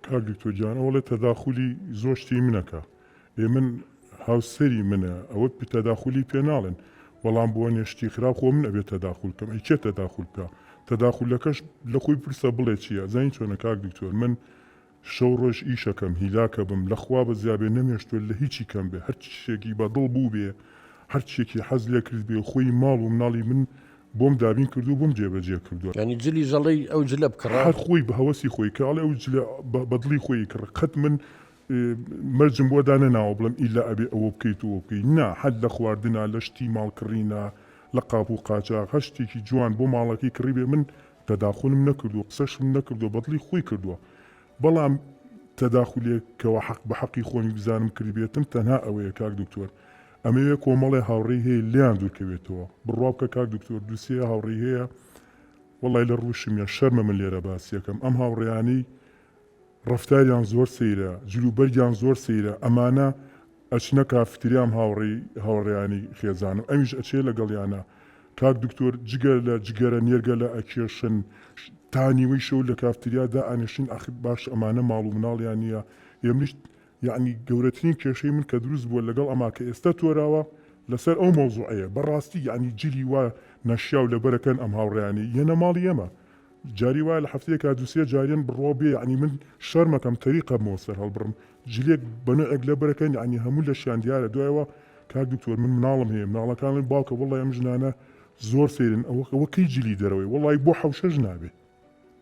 کاک دکتۆر گیان ئەوەڵێ تەداخولی زۆر شتی منەکە ئێ من هاوسەری منە ئەوە تەداخولی پێ ناڵێن بەڵام بۆ نێ شتی خراپ خۆ من ئەبێ تەداخول بکەم ئەی کێ تەداخول بکا تەداخولەکەش لە خۆی پرسە بڵێ چییە زانی چۆنە کاک دکتۆر من شەو ڕۆژ ئیشەکەم هیلاکە بم لە خوا بەزیابێ نەمێشتوە لە هیچی کەم بێ هەر شتێکی بە دڵ بووبێ هەر چیەکی حەز لێ کردبێ خۆی ماڵ و مناڵی من بۆم دابین کردوە بۆم جێبەجێ کردوە. یانی جلی ژەڵەی ئەو جلە بکڕە؟ هەر خۆی بە هەوەسی خۆی کە ئەڵێ ئەو جلە بە دڵی خۆی کڕ قەت من مەرجم بۆ دانەناوە بڵێم ئیلا ئەبێ ئەوە بکەیت و ئەوە بکەی نا هەر لە خواردنا لە شتی ماڵ کڕینا لە قاپ و قاچاغ هەر شتێکی جوان بۆ ماڵەکەی کڕیبێ من تەداخولم نەکردووە قسەشم نەکردووە بەدڵی خۆی کردووە بەڵام تەداخولێک کەوا حەق بە حەقی خۆمی بزانم کردبێتم تەنها ئەوەیە کاک دکتۆر ئەمەوێ کۆمەڵێ هاوڕێی هەیە لێیان دوورکەوێتەوە بڕوا بکە کاک دکتۆر دوسێ هاوڕێی هەیە وەڵای لە ڕووشم یە شەرمە من لێرە باسیەکەم ئەم هاوڕێیانەی ڕەفتاریان زۆر سەیرە جلوبەرگیان زۆر سەیرە ئەمانە ئەچنە کافتریام هاوڕێی هاوڕێیانی خێزانم ئەویش ئەچێ لەگەڵیانا کاک دکتۆر جگە لە جگەرە نێرگەلە ئەکێشن تا نیوەی شەو لە کافتریا دائەنیشن ئەخر باش ئەمانە ماڵ و مناڵیان نییە ئێمنیش یەعنی گەورەترین کێشەی من کە دروست بووە لەگەڵ ئەما کە ئێستا تۆراوە لەسەر ئەو مەوزوعەیە بەڕاستی یەعنی جلی وا نەشیاو لەبەرەکەن ئەم هاوڕێیانەی یەنە ماڵی ئێمە جاری وایە لە هەفتەیەکا دوو سێ جاریان بڕوا بێ یەعنی من شەرمەکەم تەریقە بمەوە سەر هەڵبڕم جلێک بە نوعێک لەبەرەکەن یەعنی هەموو لەشیان دیارە دوایەوە کاک دکتۆر من مناڵم هەیە مناڵەکان ڵێن باوکە وەڵی ئەم ژنانە زۆر سەیرن ئەوە ئەوە کەی جلی دەرەوەی وەڵی بۆ حەوشەش نابێ.